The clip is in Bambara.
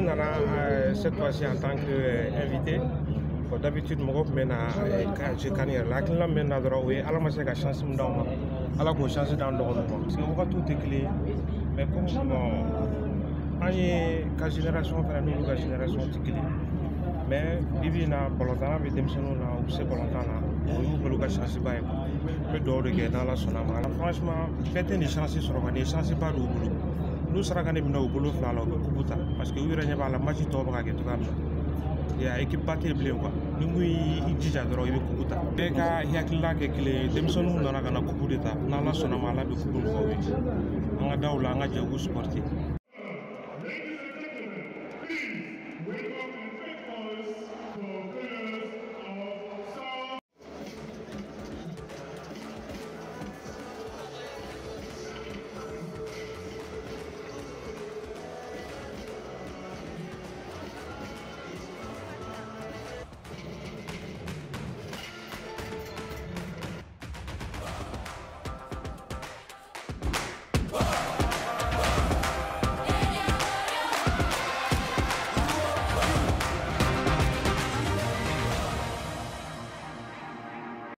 Nana cette fois-ci en tant qu'invité. Bon, d'habitude mɔgɔ tun bɛ na ka jouer CAN yɛrɛ la. Hakilina min bɛ na dɔrɔn, o ye Ala ma se ka chance min d'aw ma, Ala k'o chance d'an dɔgɔninw ma, parce que wagatiw tɛ kelen ye. Mais comme bon, an ye ka génération fana n'olu ka génération tɛ kelen ye, mais bi bi in na, balontanna bɛ denmisɛnninw na, u bɛ se balontan na, o y'u bolo ka chance ba ye quoi. N bɛ dugawu de kɛ n'Ala sɔnna ma. Franchement, bɛɛ tɛ nin chance sɔrɔ ka nin chance ba d'u bolo. N'u sera ka ne minɛ u bolo fila la, u bɛ coupe ta, parce que u yɛrɛ ɲɛ b'a la, match tɔw bɛ ka kɛ cogoya min na, ya équipe ba tɛ yen bilen quoi. Ni mun y'i jija dɔrɔn, i bɛ coupe ta. Bɛɛ ka hakilina kɛ kelen ye. Denmisɛnninw nana ka na coupe de ta. N'Ala sɔnna ma, Ala bɛ coupe nɔgɔya u ye. An ka da u la, an ka jɛ k'u supporter.